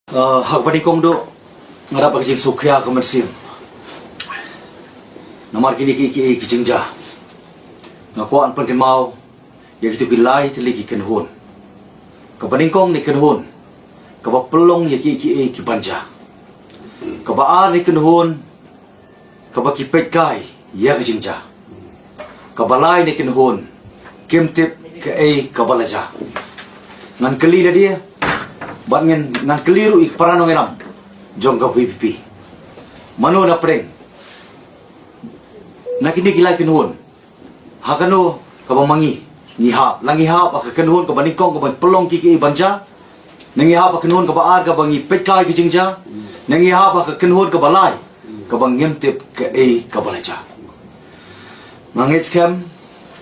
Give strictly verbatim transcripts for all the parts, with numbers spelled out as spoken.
Uh, ha kaba nyngkong duh nga dap ka jingsngewkhia ka mynsiem. Namar kine ki ki ki jingjia, nga kwah ban pynkynmaw ïa kito ki lai tylli ki kynhun. Kaba nyngkong ne kynhun kaba pynlong ïa ki ki ki ban jia. Kaba ar ne kynhun kaba ki peit kai ïa ka jingjia. Kaba lai ne kynhun kim tip kaei kaba la jia. Ngan kylli lade bad ngan ngan kylli ruh ïa ki para nongïalam jong ka VPP. Mano na pdeng na kine ki lai kynhun, ha kano kaba ma ngi ngi hap? La ngi hap ha ka kynhun kaba nyngkong kaba pynlong ki ki ban jia, ne ngi hap ha ka kynhun kaba ar kaba ngi peit kai ki jingjia, ne ngi hap ha ka kynhun kaba lai kaba ngim tip kaei kaba la jia? Nga ngeit skhem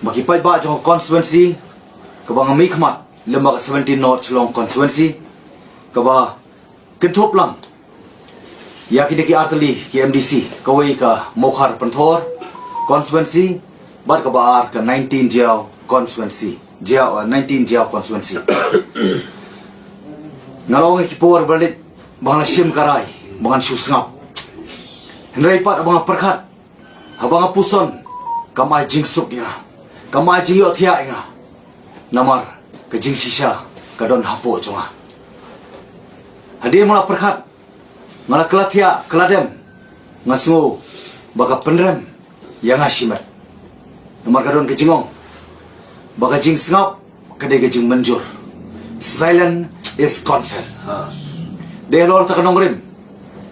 ba ki paidbah jong ka constituency kaba nga mihkhmat, lem bad ka seventeen North Shillong constituency, kaba kynthup lang ïa kine ki artylli ki MDC, kawei ka Mawkhar Pynthor constituency bad kaba ar ka nineteen Jaïaw constituency. Jaïaw, uh, nineteen Jaïaw constituency. Nga la ong ïa ki por ba la leit ba nga la shim ka rai ba ngan shu sngap. Hynrei pat ba nga pyrkhat, haba nga puson, kam ai jingsuk ïa nga, kam ai jingïohthiah ïa nga. Namar ka jingshisha ka don hapoh jong nga. Hadien ba nga la pyrkhat, nga la kylla thiah kylla dem, nga sngew ba ka pynrem ïa nga shimet. Namar ka don ka jingong ba ka jingsngap ka dei ka jingmynjur. Silence is consent. Dei halor kata ka nongrim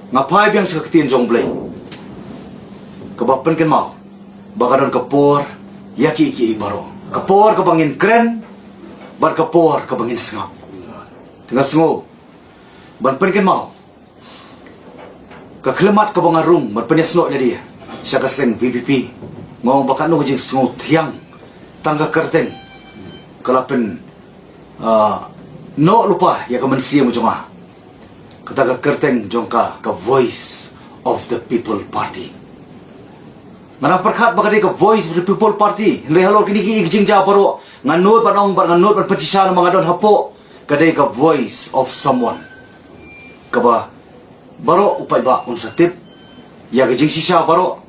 nga phai biang sha ka ktien jong U Blei kaba pynkynmaw ba ka don ka por ïa ki ki baroh. Ka por kaba ngin kren bad ka por kaba ngin sngap. Te nga sngew ban pynkynmaw ka khyllipmat kaba nga rung ban pynïasnoh ïa lade sha ka seng VPP. Nga ong ba katno ka jingsngew thiang tang ka kyrteng ka la pyn, ah, noh lypa ïa ka mynsiem jong nga. Kata ka kyrteng jong ka, ka Voice of the People Party. Nga dang pyrkhat ba ka dei ka Voice of the People Party, hynrei halor kine ki jingjia baroh nga nud ban ong bad nga nud ban pynshisha namar nga don hapoh, ka dei ka voice of someone kaba baroh u paidbah un sa tip ïa ka jingshisha baroh.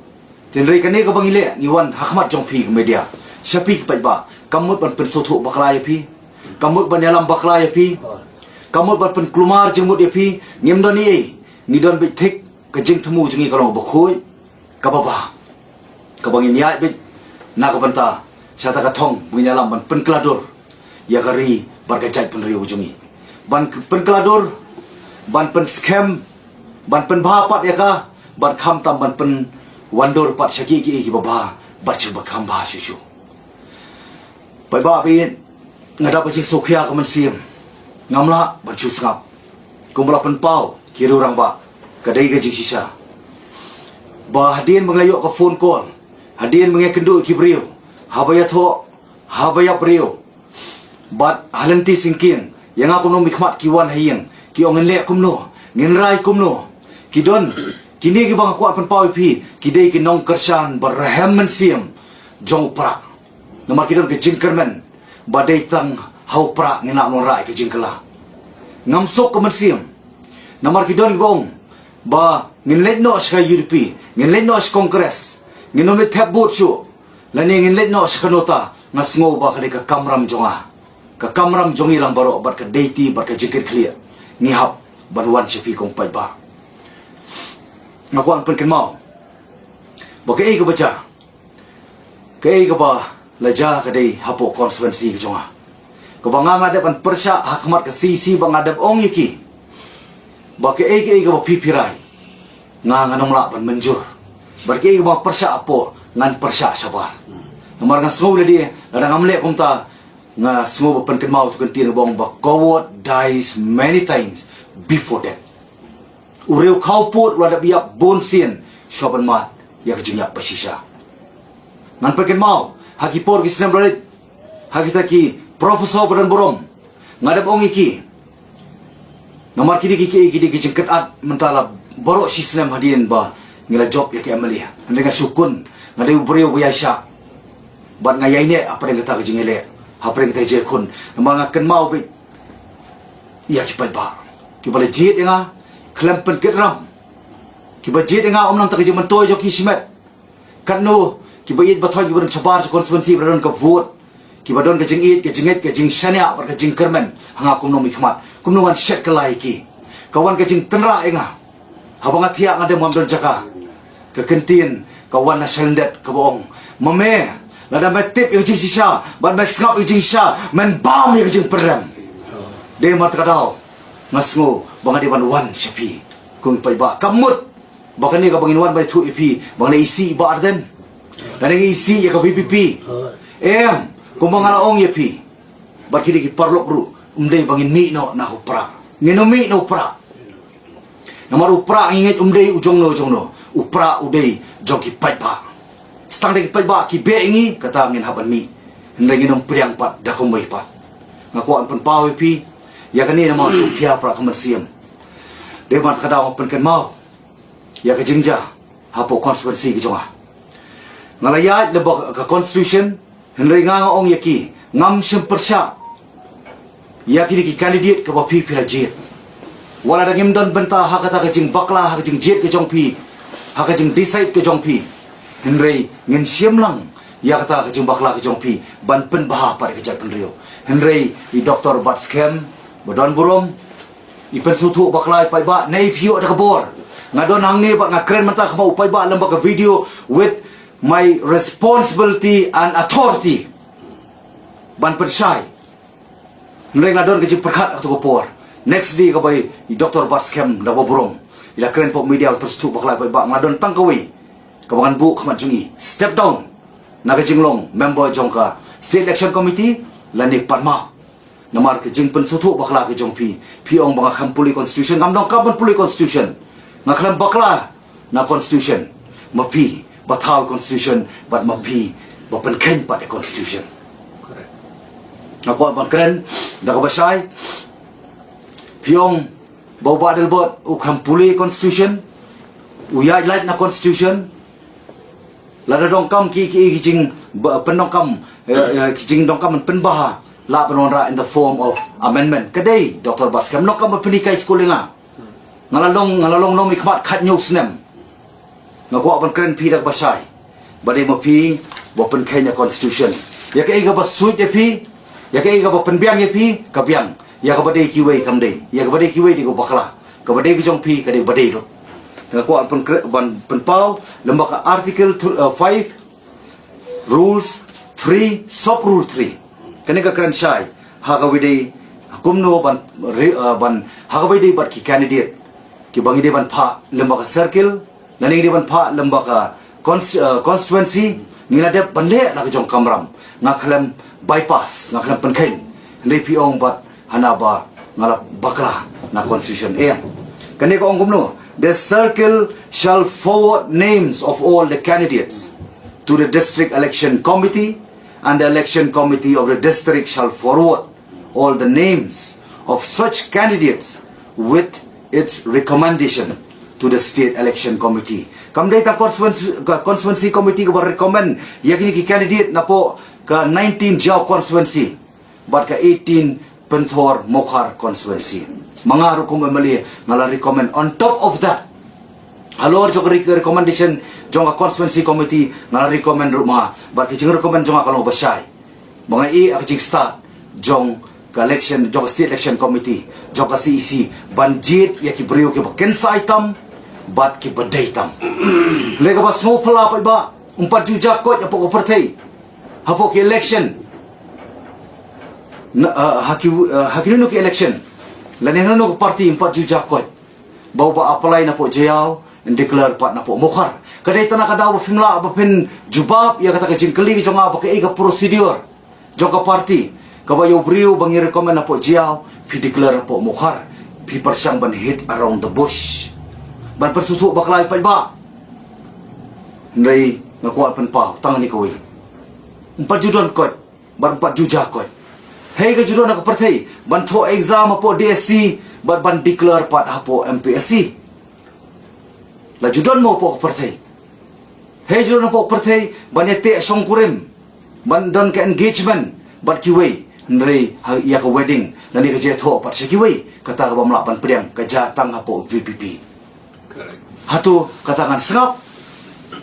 Hynrei kane kaba ngi leh, ngi wan ha khmat jong phi ka media, sha phi ki paidbah, kam mut ban pynsngewthuh bakla ïa phi, kam mut ban ïalam bakla ïa phi, kam mut ban pynkulmar jingmut ïa phi. Ngim don ei ei, ngi don beit thik. Ka jingthmu jong ngi ka long kaba khuid, kaba bha, kaba ngin ïaid beit na ka bynta sha kata ka thong ba ngin ïalam ban pynkylla dur ïa ka ri bad ka jaitbynriew jong ngi. Ban k-, pynkylla dur, ban pynskhem, ban pynbha pat ïa ka, bad khamtam ban pynwandur pat sha ki ki ki babha bad sha ba kham bha shuh shuh. Paidbah, ba ïeit, nga dap ka jingsngewkhia ka mynsiem. Ngam lah ban shu sngap. Kumba la pynpaw ki riew rangbah, ka dei ka jingshisha ba hadien ba nga la ïoh ka phone call, hadien ba nga ïakynduh ïa ki briew, haba ïathoh, haba ïap briew, bad ha lynti syngkien, ïa nga kumno, mihkhmat ki wan ha ïing, ki ong ngin leh kumno, ngin rai kumno. Ki don, kine kiba nga kwah pynpaw ïa phi, ki dei ki nongkyrshan ba rhem mynsiem jong u Prah. Namar ki don ka jingkyrmen ba dei tang ha u Prah ngin lah ban wanrah ïa ka jingkylla. Ngam suk ka mynsiem. Namar ki don kiba ong ba ngin leit noh sha ka UDP, ngin leit noh sha ka Congress, ngin ym leit thep vote shuh, lane ngin leit noh sha ka NOTA. Nga sngew ba ka dei ka kamram jong nga, ka kamram jong ngi lang baroh, bad ka dei ti bad ka jingkitkhlieh ngi hap ban wan sha phi ko paidbah. Nga kwah pynkynmaw ba kaei kaba jia, kaei kaba la jia ka dei hapoh constituency ka jong nga, kaba nga, nga dep ban pyrshah ha khmat ka CEC, ba nga dep ong ïa ki ba kaei kaei kaba phi phi rai, nga, ngan ym lah ban mynjur. Bad kaei kaba pyrshah hapoh, ngan pyrshah shabar. Namar nga sngew lade, lada ngam leh kumta, nga sngew ba pynkynmaw tu kyntien ba ong ba coward dies many times before death. U riew khawpud u la dep ïap bun sien shuwa ban mad ïa ka jingïap bashisha. Ngan pynkynmaw, ha ki por ki snem ba la leit, ha kita ki professor ba don burom, nga dep ong ïa ki. Namar kine ki, ki, ki dei ki jingkynad mynta la baroh shi snem hadien ba ngi la jop ïa ki MLA. Hynrei nga shu khun, nga dei u briew ba ïaishah, bad nga ïaineh hapdeng kata ka jingïaleh, hapdeng kata ka jingïakhun. Namar nga kynmaw beit ïa ki paidbah. Kiba la jied ïa nga khlem pynkit ram. Kiba jied ïa nga ym nang tang ka jingmyntoi jong ki shimet. Katno kiba ïeit ba thoiñ kiba don shabar sha constituency ba la don ka vote, kiba don ka jingïeit, ka jingngeit, ka jingshaniah bad ka jingkyrmen ha nga kum u nongmihkhmat. Kumno ngan shet kylla ïa ki? Ka wan ka jingtynrah ïa nga. Haba nga thiah nga dem ngam don jaka. Ka kyntien ka wan na shalyndet kaba ong, ma me, lada me tip ïa ka jingshisha bad me sngap ïa ka jingshisha, men bam ïa ka jingpyrem. Dei namar kata ka daw nga sngew ba nga dei ban wan sha phi. Kum i paidbah, kam mut ba kane kaba ngin wan ban ïathuh ïa phi ba ngi la isih ïa i Bah Ardent, lane ngi isih ïa ka VPP. Em, kumba nga la ong ïa phi bad kine ki paralok ruh, ym dei ba ngin mih noh na u Prah. Ngin ym mih na u Prah. Namar u Prah ngi ngeit um dei u jongno jongno. U Prah u dei jong ki paidbah. Tang da ki paidbah ki beh ïa ngi, kata ngin hap ban mih. Hynrei ngin ym pdiang pat da kumwei pat. Nga kwah ban pynpaw ïa phi ïa kane namar shu phi Prah ka mynsiem. Dei namar kata nga pynkynmaw ïa ka jingjia hapoh constituency ka jong nga. Nga la ïaid lyngba ka constitution, hynrei nga nga ong ïa ki, ngam shym pyrshah ïa kine ki candidate kaba phi phi la jied. Wat la da ngim don bynta ha kata ka jingbakla, ha ka jingjied ka jong phi, ha ka jingdecide ka jong phi, hynrei ngin shim lang ïa kata ka jingbakla ka jong phi ban pynbha pat ïa ka jaitbynriew. Hynrei i Doktor Batskhem ba don burom, i pynsngewthuh bakla ïa i paidbah, ne i phi ïoh da ka bor. Nga don hangne bad nga kren mynta kum u paidbah lyngba ka video with my responsibility and authority ban pynshai. Hynrei nga don ka jingpyrkhat ha kato ka por. Next day kaba i Doktor Batskhem da ba burom, i la kren hapoh media ban pynsngewthuh bakla ïa i paidbah, nga don tang kawei kaba ngan buh khmat jong i, step down na ka jinglong member jong ka State Election Committee lane pan map. Namar ka jingpynsngewthuh bakla ka jong phi, phi ong ba nga khlem pule constitution. Ngam donkam ban pule constitution. Nga khlem bakla na constitution. Ma phi ba thaw constitution bad ma phi ba pynkheiñ pat ïa constitution. Nga kwah ban kren da kaba shai. Phi ong ba u Bah Adelbert u khlem pule constitution, u ïaid lait na constitution. Lada donkam ki, ki, ki jing ba, pyndonkam, eh, eh, ki jingdonkam ban pynbha, lah ban wanrah in the form of amendment. Ka dei, Doktor Batskhem, donkam ban pynhikai skul ïa nga. Nga la long, nga la long nongmihkhmat khathynñiew snem. Nga kwah ban kren phi da kaba shai. Ba dei ma phi ba pynkheiñ ïa constitution. Ïa kaei kaba suit ïa phi, ïa kaei kaba pynbiang ïa phi, ka biang. Ïa kaba dei kiwei kam dei. Ïa kaba dei kiwei dei kaba bakla. Kaba dei ka jong phi ka dei ba dei ruh. Nga kwah ban pynkre-, ban pynpaw lyngba ka Article th-, uh, five, Rules three, Sub Rule three. Kane ka kren shai ha kaba dei kumno ban re-, uh, ban ha kaba dei bad ki candidate kiba ngi dei ban phah lyngba ka circle, lane ngi dei ban phah lyngba ka cons-, uh, constituency. Ngi la dep ban leh la ka jong ka kamram. Nga khlem bypass, nga khlem pynkheiñ. Hynrei phi ong bad hana ba nga la bakla na constitution. Em, kane ka ong kumno? The circle shall forward names of all the candidates to the district election committee, and the election committee of the district shall forward all the names of such candidates with its recommendation to the state election committee. Kam dei tang constituency, constituency committee kaba recommend ïa kine ki candidate napoh ka nineteen Jaïaw constituency bad ka eighteen Pynthor Mawkhar constituency. Ma nga ruh kum MLA nga la recommend. On top of that, halor jong ka re-, recommendation jong ka constituency committee, nga la recommend ruh ma nga. Bad ka jingrecommend jong nga ka long ba shai. Ba nga ïeh ha ka jingstad jong ka election, jong ka state election committee, jong ka CEC, ban jied ïa ki briew kiba kynsai tam bad kiba dei tam. Lei kaba sngewphylla pat ba ym pat ju ja koit hapoh ka pyrthei, hapoh ki election, na, ah, ha ki, ah, ha kino kino ki election, lane hano hano ka party, ym pat ju ja koit ba uba apply napoh Jaïaw yn declare pat napoh Mawkhar. Ka dei tang na ka daw ba phim lah ba phin jubab ïa kata ka jingkylli ka jong nga ba kaei ka procedure jong ka party kaba ïa u briew ba ngi recommend napoh Jaïaw phi declare napoh Mawkhar, phi pyrshang ban hit around the bush, ban pynsngewthuh bakla ïa paidbah. Hynrei nga kwah pynpaw tang kane kawei. Ym pat ju don koit bad ym pat ju ja koit. Hei, ka ju don ha ka pyrthei ban thoh exam hapoh DSC bad ban declare pat hapoh MPSC. La ju don mo hapoh ka pyrthei? Hei, ju don hapoh ka pyrthei ban ïateh shongkurim, ban don ka engagement bad kiwei, hynrei ha, ïa ka wedding lane ka jingïathoh pat sha kiwei? kata ka bym lah ban pdiang, ka jia tang hapoh V P P. Correct. Hato kata ngan sngap?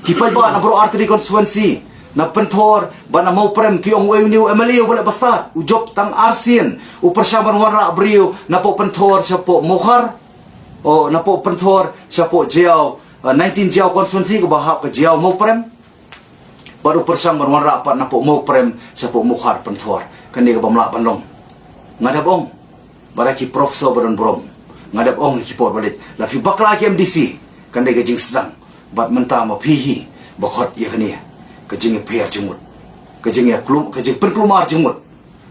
Ki paidbah na baroh artylli constituency, na Pynthor bad na Mawprem, ki ong u M L A u ba leh bastad, u jop tang arsien, u pyrshang ban wanrah briew napoh Pynthor shapoh Mawkhar, o napoh Pynthor shapoh Jaïaw, uh, nineteen Jaïaw constituency kaba hap ka Jaïaw Mawprem. Bad u pyrshang ban wanrah pat napoh Mawprem shapoh Mawkhar Pynthor. Kane ka bym lah ban long. Nga dep ong, bad ki professor ba don burom, nga dep ong ki por ba leit, la phi bakla ki M D C, kane ka jingsdang. Bad mynta ma phi hi ba khot ïa kane ka jingïapher jingmut, ka jingïaklum, ka jingpynkulmar jingmut.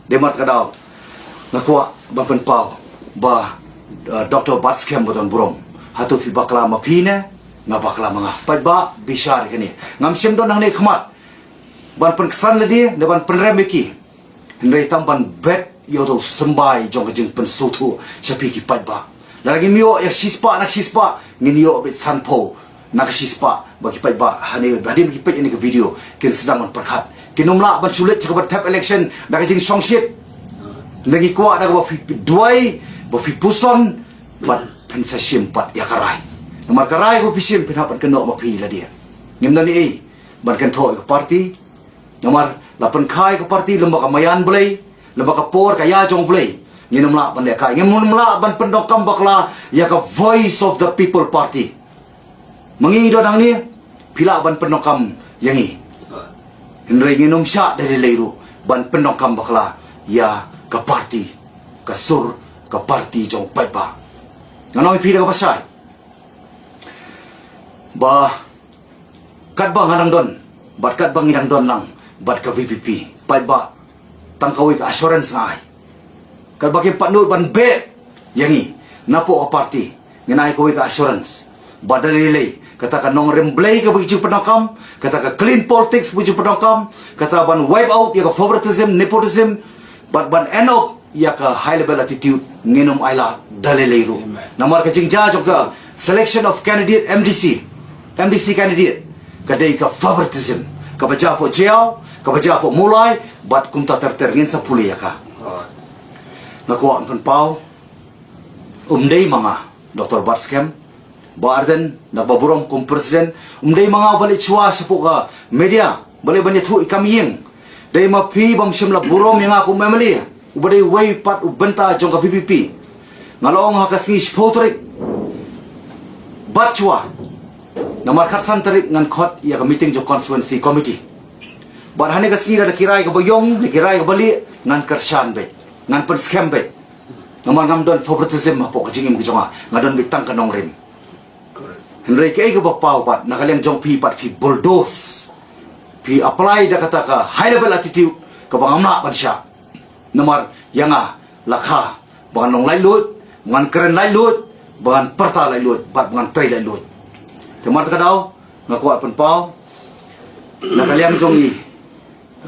Dei namar kata ka daw nga kwah ban pynpaw ba, uh, Doctor Batskhem ba don burom, hato phi bakla ma phi ne nga bakla ma nga? Paidbah, bishar ïa kane. Ngam shym don hangne khmat ban pynksan lade ne ban pynrem ïa ki, hynrei tang ban bet ïa uto u symbai jong ka jingpynsngewthuh sha phi ki paidbah. Lada ngim ïoh ïa ka shispah na ka shispah, ngin ïoh beit sanphew na ka shispah. Ba ki paidbah hangne, hadien ba ki peit ïa kane ka video, kin sdang ban pyrkhat. Kin ym lah ban shu leit sha kaba thep election da ka jingshongshit. Ngi kwah da kaba phi duwai, ba phi puson, bad phin sa shim pat ïa ka rai. Namar ka rai kaba phi shim, phin hap ban kynnoh ma phi lade. Ngim don ei ban kynthoh ïa ka party. Namar la pynkha ïa ka party lem bad ka maïan Blei, lem bad ka por ka ïa jong Blei, ngin ym lah ban lehkai, ngin ym lah ban pyndonkam bakla ïa ka Voice of the People Party. Ma ngi don hangne, phi lah ban pyndonkam ïa ngi, hynrei ngin ym shah da lei lei ruh ban pyndonkam bakla ïa ka party, ka sur ka party jong u paidbah. Ngan ong ïa phi da kaba shai ba katba nga dang don bad katba ngi dang don lang bad ka V P P, paidbah, tang kawei ka assurance nga ai. Katba kim pat nud ban beh ïa ngi napoh ka party, ngin ai kawei ka assurance ba da lei lei kata ka nongrim Blei kaba ngi ju pyndonkam, kata ka clean politics ba ngi ju pyndonkam, kata ban wipe out ïa ka favoritism, nepotism, bad ban end up ïa ka high level attitude, ngin ym ailad da lei lei ruh. Amen. Namar ka jingjia jong ka selection of candidate M D C, M D C candidate, ka dei ka favoritism kaba jia hapoh Jaïaw, kaba jia hapoh Mawlai, bad kumta ter ter, ngin sa pule ïa ka. Nga kwah ban pynpaw, um dei ma nga, Doctor Batskhem, Bah Ardent, na ba burom kum president, um dei ma nga ba leit shuwa shapoh ka media, ba leit ban ïathuh ïa ka kam ïing. Dei ma phi bym shym la burom ïa nga kum M L A, uba dei uwei pat u bynta jong ka V P P. Nga la ong ha ka sngi shiphew tarik bad shuwa, namar khatsan tarik ngan khot ïa ka meeting jong constituency committee. Bad hane ka sngi lada ki rai kaba ïong, lada ki rai kaba lieh, ngan kyrshan beit, ngan pynskhem beit. Namar ngam don favoritism hapoh ka jingim ka jong nga, nga don beit tang ka nongrim. Hynrei kaei kaba paw pat, na ka liang jong phi pat phi bulldoze, phi apply da kata ka high level attitude kaba ngam lah ban shah. Namar ïa nga la kha ba ngan long laitluid, ba ngan kren laitluid, ba ngan pyrta laitluid, bad ba ngan trei laitluid. Te namar kata ka daw nga kwah pynpaw, na ka liang jong i,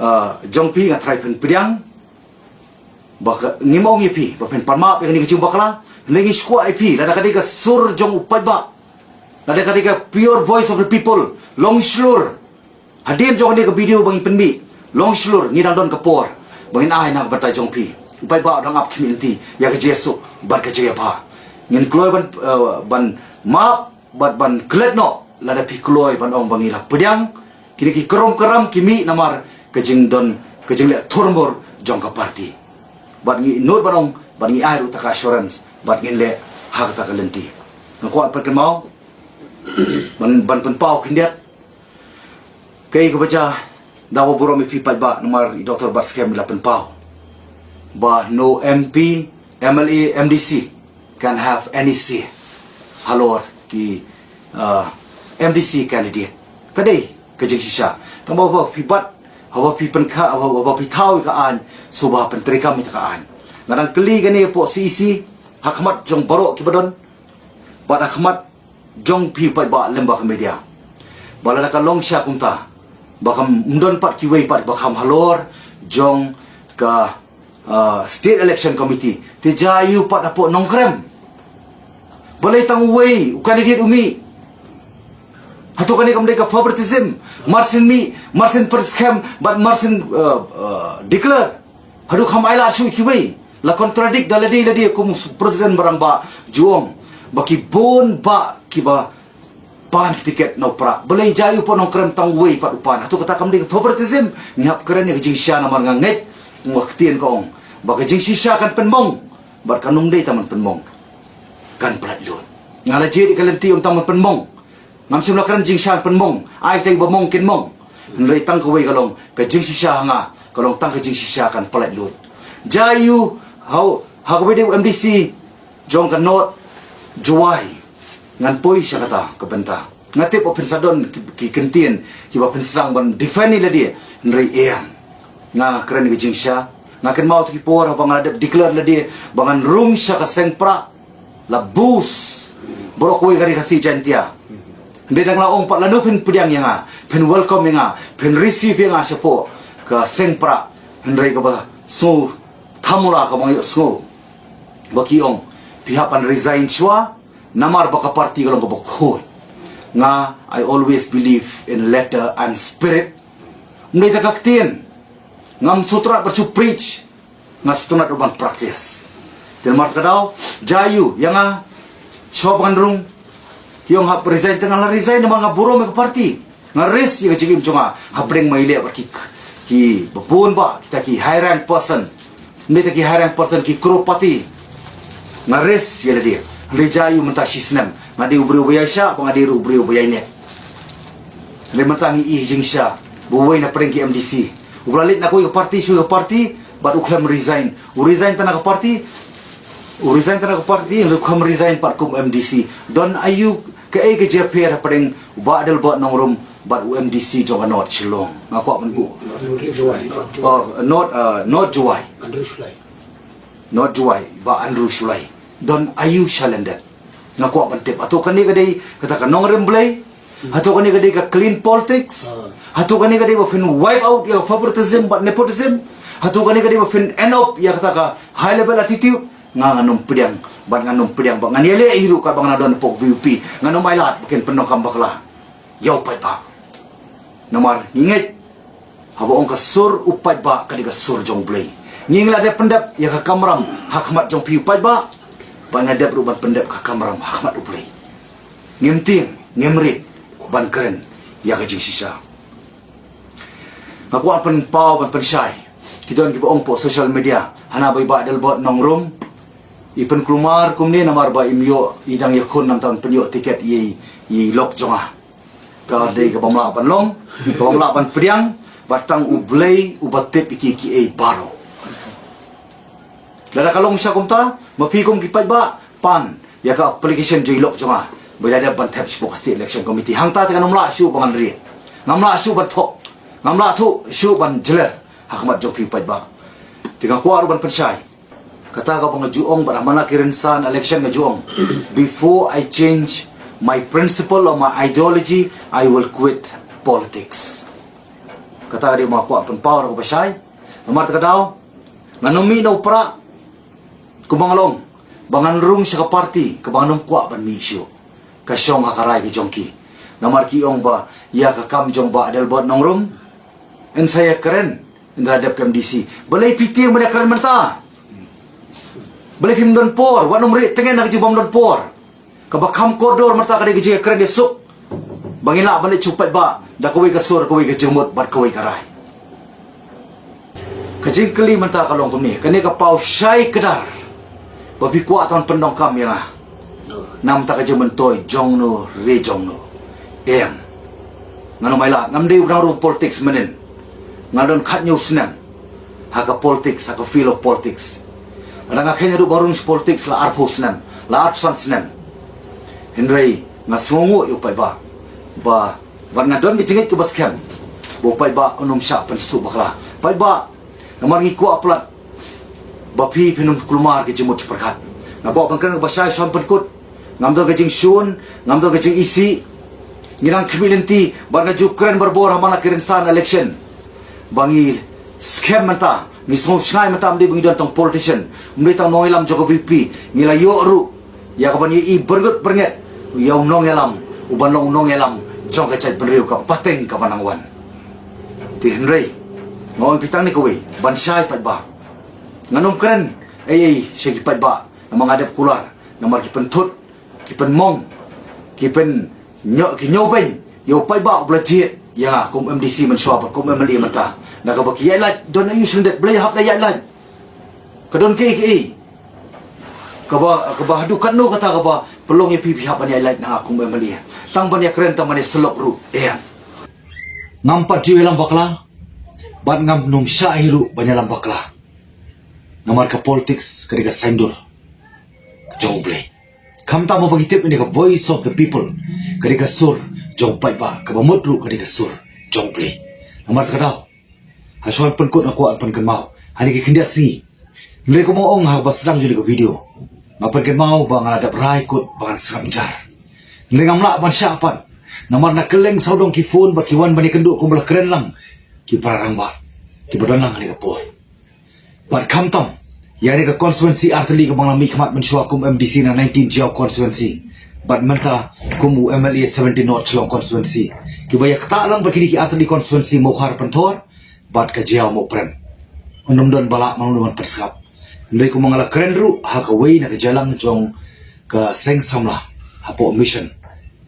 ah, jong phi nga tharai phin pdiang, ba ka, ngim ong ïa phi ba phin pan map ïa kane ka jingbakla. Hynrei ngi sngewkwah ïa phi, lada ka dei ka sur jong u paidbah, lada ka dei ka pure voice of the people, long shlur. Hadien jong kane ka video ba ngi pynmih, long shlur, ngi dang don ka por ba ngin ai na ka bynta jong phi. U paidbah u dang ap khmih lynti ïa ka jingsuk bad ka jingïabha. Ngin kloi ban, eh, ban map bad ban klet noh lada phi kloi ban ong ba ngi la pdiang. Kine ki krum kram ki mih namar ka jingdon, ka jingleh thurmur jong ka party. Bad ngi nud ban ong, bad ngi ai ruh ta ka assurance, bad ngin leh ha kata ka lynti. Nga kwah pat kynmaw ban, ban pynpaw khyndiat. Kaei kaba jia, da ba burom ïa phi paidbah, namar i Doctor Batskhem i la pynpaw ba no M P, M L A, M D C can have any say halor ki, uh, M D C candidate. Ka dei ka jingshisha. Tang ba haba phi bat, haba phi pynkha, haba, haba phi thaw ïa ka aiñ, sngewbha pyntreikam ïa ka aiñ. Nga dang kylli kane hapoh C E C, ha khmat jong baroh kiba don, bad ha khmat jong phi paidbah lem bad ka media, ba lada ka long shisha kumta, ba kam don pat kiwei pat ba kham halor jong ka, ah, State Election Committee, te jia aiu pat hapoh Nongkrem? Balei tang uwei u candidate u mih? Hato kane kam dei ka favoritism? Mar syn mih, mar syn pynskhem, bad mar syn, ah, ah, declare. Haduh kham ailad shuh kiwei. La contradict da lade lade kum u president ba rangbah ju ong ba ki bun bah kiba pan tiket na u Prah. Balei jia ïa u Nongkrem tang uwei pat u pan? Hato kata kam dei ka favoritism? Ngi hap kren ïa ka jingshisha namar nga ngeit, nga ktien ka ong ba ka jingshisha kan pynmong bad kan ym dei tang ban pynmong, kan pyllait lut. Nga la jied ïa ka lynti ym tang ban pynmong. Ngam shym la kren jingshisha pynmong, ai tang ba mong kin mong. Hynrei tang kawei ka long ka jingshisha ha nga, ka long tang ka jingshisha kan pyllait lut. Jia ïa u ha, ha kawei de u M D C jong ka North Jowai. Ngan poi sha kata ka bynta. Nga tip ba phin sa don ki, ki kyntien kiba phin sdang ban defend ïa lade, hynrei em. Nga kren ka jingshisha. Nga kynmaw tu ki por haba nga la dep declare lade ba ngan rung sha ka seng Prah. La bus. Baroh kawei ka Ri Khasi Jaintia. Hynrei dang la ong pat lano phin pdiang ïa nga, phin welcome ïa nga, phin receive ïa nga shapoh ka seng Prah. Hynrei kaba sngew thamula kaba nga ïohsngew ba ki ong phi hap ban resign shuwa, namar ba ka party ka long kaba khuid. Nga, I always believe in letter and spirit. Ym dei tang ka ktien. Ngam sngewtynnat ban shu preach. Nga sngewtynnat ruh ban practice. Te namar kata ka daw, jia ïa u, ïa nga, shuwa ba ngan rung, ki ong hap resign, te nga la resign namar nga burom ïa ka party. Nga risk ïa ka jingim jong nga hapdeng ba ngi leh bad ki, kiba bun bah, kita ki high rank person. Ym dei tang ki high rank person, ki crorepati. Nga risk ïa lade. Hynrei jia ïa u mynta shi snem. Nga dei u briew ba ïaishah, ba nga dei ruh u briew ba ïaineh. Hynrei mynta ngi ïohi jingshisha ba uwei na pdeng ki M D C uba la leit na kawei ka party sha kawei ka party bad u khlem resign. U resign tang na ka party, u resign tang na ka party, hynrei u khlem resign pat kum M D C. Don aïu, kaei ka jingïapher hapdeng u Bah Adelbert Nongrum bad u M D C jong ka North Shillong? Nga kwah ban buh. North Jowai. Oh, North, uh, North Jowai. Andrew Shullai. North Jowai, Bah Andrew Shullai. Don aïu shalyndet? Nga kwah ban tip. Hato kane ka dei kata ka nongrim Blei? Hato kane ka dei ka clean politics? Ah. Hato kane ka dei ba phin wipe out ïa ka favoritism bad nepotism? Hato kane ka dei ba phin end up ïa kata ka high level attitude? Nga ngan ym pdiang, bad ngan ym pdiang, bad ngan ïaleh hi ruh katba nga la don hapoh V P. Ngan ym ailad ba kin pyndonkam bakla ïa u paidbah. Namar ngi ngeit, haba ong ka sur u paidbah ka dei ka sur jong u Blei. Ngi la dep pyndep ïa ka kamram ha khmat jong phi u paidbah, bad ngi la dep ruh ban pyndep ka kamram ha khmat u Blei. Ngim tieng, ngim rit ban kren ïa ka jingshisha. Nga kwah pynpaw ban pynshai. Ki don kiba ong hapoh social media, hana ba i Bah Adelbert Nongrum i pynkulmar kumne namar ba im ïoh, i dang ïakhun, namar ba im pynïoh tiket ïa i, i lok jong nga. Ka dei kaba ym lah ban long, kaba ym lah ban pdiang, ba tang u Blei uba tip ïa ki, kiei baroh. Lada ka long sha kumta, ma phi kum ki paidbah, pan ïa ka application jong i lok jong nga ba i la dep ban thep shapoh ka State Election Committee. Hangta te ngan ym lah shuh ba ngan rieh. Ngam lah shuh ban thok. Ngam lah thuh shuh ban jler ha khmat jong phi paidbah. Te nga kwah ruh ban pynshai. Kata kaba nga ju ong bad ha man la ki rynsan election nga ju ong, before I change my principle or my ideology, I will quit politics. Kata ka dei ba nga kwah pynpaw ruh kaba shai. Namar kata ka daw, ngan ym mih na u Prah kumba nga la ong ba ngan rung sha ka party kaba ngan ym kwah ban mih shuh. Ka shong ha ka rai ka jong ki. Namar ki ong ba ïa ka kam jong Bah Adelbert Nongrum, yn sa ïakren ynda la dep ka M D C. Balei phi tieng ban ïakren mynta? Balei phim don por? Wat nym rieh tyngen ha ka jingbym don por. Kaba kham kordor mynta ka dei ka jingïakren ïasuk ba ngin lah ban leit sha u paidbah da kawei ka sur, kawei ka jingmut bad kawei ka rai. Ka jingkylli mynta ka long kumne, kane ka paw shai kdar ba phi kwah tang pyndonkam ïa nga na bynta ka jingmyntoi jong no re jong no. Em. Ngan ym ailad, ngam dei u dang rung politics mynnin. Nga don khathynñiew snem ha ka politics, ha ka field of politics. Lada nga kheiñ haduh ba rung politics la arphew snem, la arphew san snem. Hynrei nga sngewnguh ïa u paidbah ba, bad nga don ka jingngeit kaba skhem ba u paidbah un ym shah pynsngewthuh bakla. Paidbah, namar ngi kwah palat ba phi phin ym kulmar ka jingmut jingpyrkhat. Nga kwah ban kren kaba shai shuwa ban pynkut. Ngam don ka jingshun, ngam don ka jingisih. Ngi dang khmih lynti bad nga ju kren barabor ha man la ki rynsan election ba ngi skhem mynta, ngi sngewshngaiñ mynta, ym dei ba ngi don tang politician, ym dei tang nongïalam jong ka V P. Ngi la ïoh ruh ïa kaban ïohi byrngut byrnget ïa u nongïalam uban long u nongïalam jong ka jaitbynriew, ka pateng kaban nang wan. Te hynrei nga ong ïa phi tang ne kawei ban shai paidbah. Ngan ym kren Ei ei sha ki paidbah namar nga dep kular namar ki pynthut, ki pynmong, ki pyn nyo ki nyo beng ïa u paidbah u bla jied ïa nga kum MDC mynshuwa bad kum MLA mynta. Na kaba ki ïaid lait don aïu shlyndet, bla ïa hap da ïaid lait. Ka don kaei kaei kaba kaba haduh katno kata kaba pynlong ïa phi phi hap ban ïaid lait na nga kum MLA? Tang ban ïa kren, tang ban ïa syllok ruh em. Ngam pat ju ïalam bakla bad ngam nym shah hi ruh ban ïalam bakla. Namar ka politics ka dei ka saiñdur jong U Blei. Khamtam ba ki tip ïa ka voice of the people ka dei ka sur jong u paidbah, kaba mut ruh ka dei ka sur jong U Blei. Namar kata ka daw ha shuwa ban pynkut nga kwah ban pynkynmaw ha kine ki khyndiat sngi. Hynrei kumba ong ha kaba sdang jong ka video, nga pynkynmaw ba nga la dep rai kut ba ngan sngap jar. Hynrei ngam lah ban shah pat namar na kylleng sawdong ki phone ba ki wan ban ïakynduh kumba la kren lang ki para rangbah kiba don lang ha kane ka por. Bad khamtam ïa kane ka constituency artylli kaba nga la mihkhmat mynshuwa kum MDC na nineteen Jaïaw constituency bad mynta kum u MLA seventeen North Shillong constituency, kiba ïa ktah lang bad kine ki artylli constituency Mawkhar Pynthor bad ka Jaïaw Mawprem. Ym don ba lah, ym don ban pynsngap. Hynrei kumba nga la kren ruh ha kawei na ka jingïalang jong ka seng samla hapoh Mission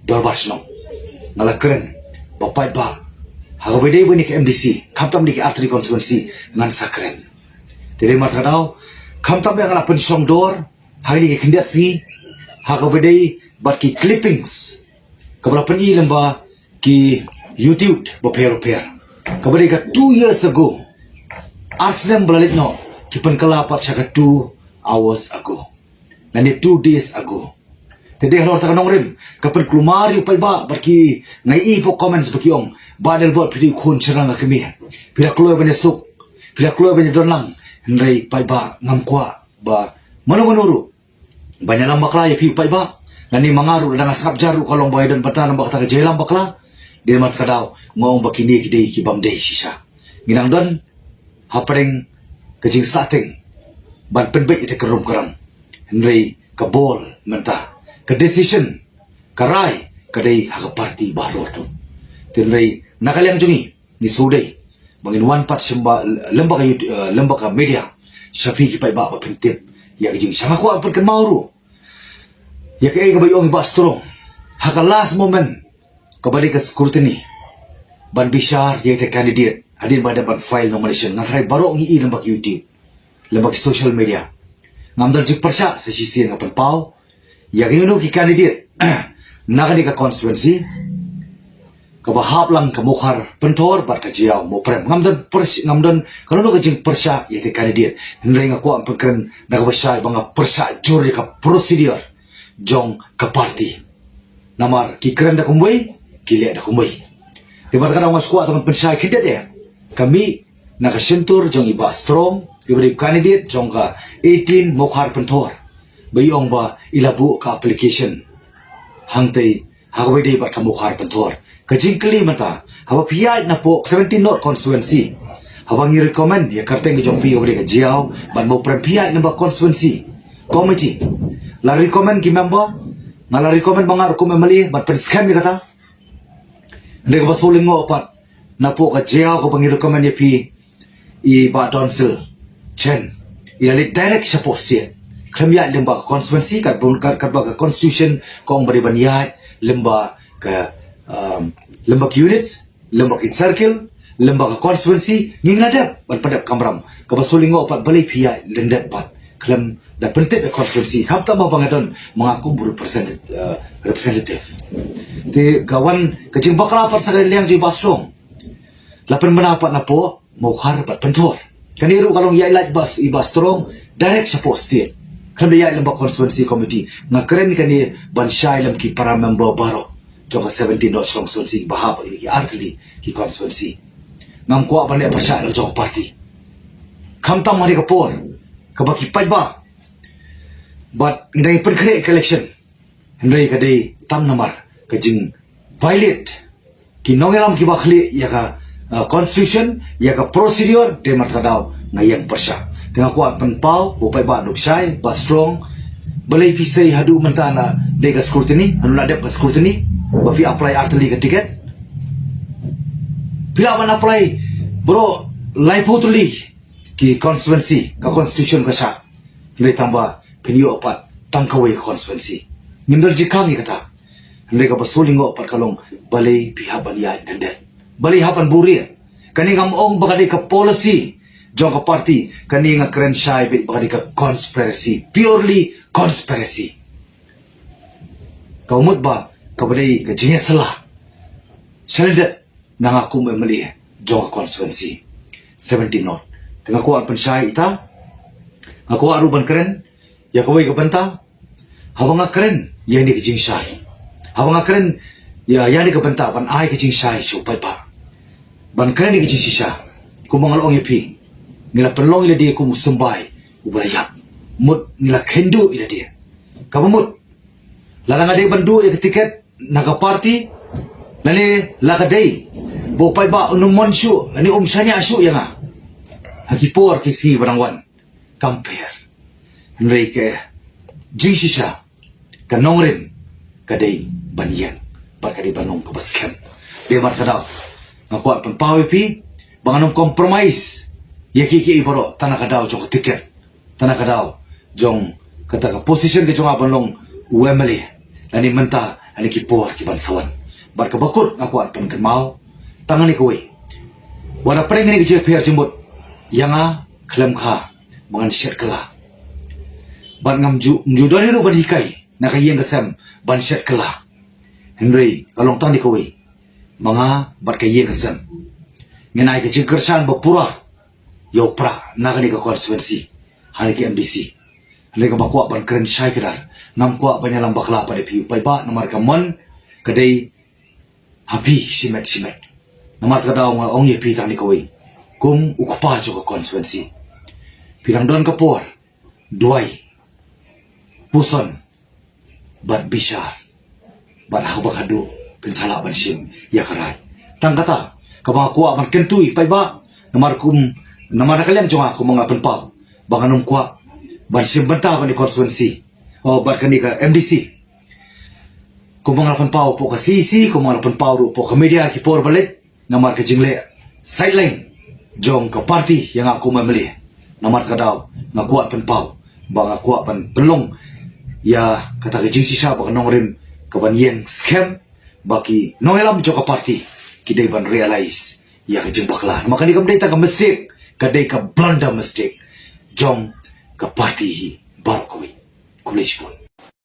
Dorbar Shnong, nga la kren ba paidbah, ha kaba dei ba kine ki MDC, khamtam kine ki artylli constituency ngan sa kren. Te dei namar kata ka daw khamtam ïa nga la pynshong dor ha kine ki khyndiat sngi ha kaba dei bad ki clippings kaba la pyni lyngba ki YouTube bapher bapher, kaba dei ka two years ago. Ar snem ba la leit noh ki pynkylla pat sha ka two hours ago lane two days ago. Te dei halor kata ka nongrim ka pynkulmar ïa u paidbah bad ki, nga ïohi hapoh comments ba ki ong, "Bah Adelbert, phi dei u khun shynrang ka kmie, phi la kloi ban ïasuk, phi la kloi ban ïadon lang." Hynrei paidbah, ngam kwah ba mano mano ruh ban ïalam bakla ïa phi u paidbah. Lane ma nga ruh lada nga sngap jar ruh ka long ba nga ïadon bynta namar kata ka jingïalam bakla. Dei namar kata ka daw nga ong ba kine ki dei ki bym dei shisha. Ngi nang don hapdeng ka jingsahteng ban pynbeit ïa kata ka rum ka ram. Hynrei ka ball mynta, ka decision, ka rai ka dei ha ka party baroh tu. Te hynrei na ka liang jong ngi, ngi shu dei ba ngin wan pat sha ba, lem bad ka youth, eh, lem bad ka media, sha phi ki paidbah ba phin tip ïa ka jing. Sha nga kwah pynkynmaw ruh ïa kaei kaba ong i Bah Strong ha ka last moment kaba dei ka scrutiny ban bishar ïa ita candidate hadien ba dep ban file nomination. Nga tharai baroh ngi i lem bad ka YouTube, lem bad ka social media. Ngam don jingpyrshah, sa shisien nga pynpaw ïa kino kino ki candidate na kane ka constituency kaba hap lang ka Mawkhar Pynthor bad ka Jaïaw Mawprem. Ngam don pyrsh-, ngam don kano kano ka jingpyrshah ïa ita candidate. Hynrei nga kwah pynkren da kaba shai ba nga pyrshah jur ïa ka procedure jong ka party. Namar ki kren da kumwei, ki leh da kumwei. Te bad kata nga shu kwah tang ban pynshai khyndiat eh, ka mih na ka shyntur jong i Bah Strong, iba dei u candidate jong ka eighteen Mawkhar Pynthor, ba i ong ba i la buh ka application hangtei ha kaba dei bad ka Mawkhar Pynthor. Ka jingkylli mynta, haba phi ïaid napoh seventeen North constituency, haba ngi recommend ïa ka kyrteng ka jong phi kaba dei ka Jaïaw bad Mawprem, phi ïaid lem bad constituency committee, la recommend ki member, nga la recommend ba nga ruh kum MLA ban pynskhem ïa kata. Hynrei kaba shu lyngngoh pat, napoh ka Jaïaw kaba ngi recommend ïa phi, i Bah Donsel Chen, i la leit direct shapoh state, khlem ïaid lem bad ka constituency, kat bun, kat, katba ka constitution ka ong ba dei ban ïaid lem bad ka, um, lem bad ki units, lem bad ki circle, lem bad ka constituency. Ngi la dep ban pyndep kamram. Kaba shu lyngngoh pat, balei phi ïaid lyndet pat khlem da pyntip ïa ka constituency? Khamtam ba nga don ma nga kum u represent-, eh, representative. Te ka wan ka jingbakla pat sha ka liang jong i Bah Strong, la pynbna pat napoh Mawkhar bad Pynthor. Kane ruh ka long ïaid lait bad i Bah Strong direct shapoh state, khlem da ïaid lem bad constituency committee. Nga kren kane ban shai lem ki para member baroh jong ka seventeen North Shillong constituency, ba hap ïa ki artylli ki constituency. Ngam kwah ban leh pyrshah la jong ka party. Khamtam ha kane ka por kaba ki paidbah bad ngi dang pynkhreh ka election, hynrei ka dei tang namar ka jing violate ki nongïalam kiba khlieh ïa ka, uh, constitution, ïa ka procedure. Te namar kata ka daw nga ïeng pyrshah. Te nga kwah pynpaw ba u paidbah un shai, Bah Strong, balei phi sei haduh mynta na dei ka scrutiny, haduh na dep ka scrutiny, ba phi apply artylli ka ticket? Phi lah ban apply baroh laiphew tylli ki constituency, ka constitution ka shah. Hynrei tang ba phin ïoh pat tang kawei ka constituency. Ngim don jingkhang ïa kata. Hynrei kaba sngewlyngngoh pat ka long balei phi hap ban ïaid dang dang. Balei hap ban buhrieh. Kane ngam ong ba ka dei ka policy jong ka party, kane nga kren shai beit ba ka dei ka conspiracy, purely conspiracy. Ka mut ba kaba dei ka jingïasylla shalyndet na nga kum M L A jong ka constituency seventeen North. Te nga kwah pynshai ita, nga kwah ruh ban kren ïa kawei ka bynta. Haba nga kren ïa kane ka jingshai, haba nga kren ïa, ïa kane ka bynta ban ai ka jingshai sha u paidbah, ban kren ïa ka jingshisha, kumba nga la ong ïa phi, ngi la pynlong ïa lade kum u symbai uba la ïap. Mut ngi la kynduh ïa lade. Kaba mut, lada nga dei ban duh ïa ka tiket na ka party, lane la ka dei ba u paidbah un ym mon shuh lane um shaniah shuh ïa nga ha ki por ki sngi ba dang wan, kam pher. Hynrei ka jingshisha, ka nongrim ka dei ban ïeng bad ka dei ban long kaba skhem. Dei namar kata ka daw nga kwah pynpaw ïa phi ba ngan ym compromise ïa kiei kiei baroh tang na ka daw jong ka tiket, tang na ka daw jong kata ka position ka jong nga ban long u M L A lane mynta lane ki por ki ban sa wan. Bad kaba kut nga kwah pynkynmaw tang kane kawei, wat la pyrshah kane ka jingpher jingmut ïa nga khlem kha ba ngan shet kylla. Bad ngam ju, ngam ju don hi ruh ban hikai na ka ïing ka sem ban shet kylla. Hynrei ka long tang kane kawei, ma nga bad ka ïing ka sem ngin ai ka jingkyrshan ba pura ïa u prah na kane ka constituency ha kane ka M D C. Hynrei kaba kwah ban kren shai kdar, ngam kwah ban ïalam bakla pat ïa phi u paidbah namar ka mon ka dei ha phi shimet shimet. Namar kata ka daw nga ong ïa phi tang kane kawei, kum u kpa jong ka constituency, phi dang don ka por duwai, puson bad bishar bad ha kaba khadduh phin sa lah ban shim ïa ka rai. Tang kata kaba nga kwah ban kyntu ïa u paidbah, namar kum, namar na ka liang jong nga kumba nga la pynpaw ba ngan ym kwah ban shim bynta bad kane ka constituency, oh, bad kane ka M D C. Kumba nga la pynpaw hapoh ka C E C, kumba nga la pynpaw ruh hapoh ka media ki por ba leit, namar ka jingleh sideline jong ka party ïa nga kum M L A. Namar kata ka daw nga kwah pynpaw ba nga kwah ban pynlong ïa kata ka jingshisha ba ka nongrim ka ban ïeng skhem, ba ki nongïalam jong ka party ki dei ban realize ïa ka jingbakla. Namar kane kam dei tang ka mistake, ka dei ka blunder mistake jong ka party hi baroh kawei. Khublei shibun.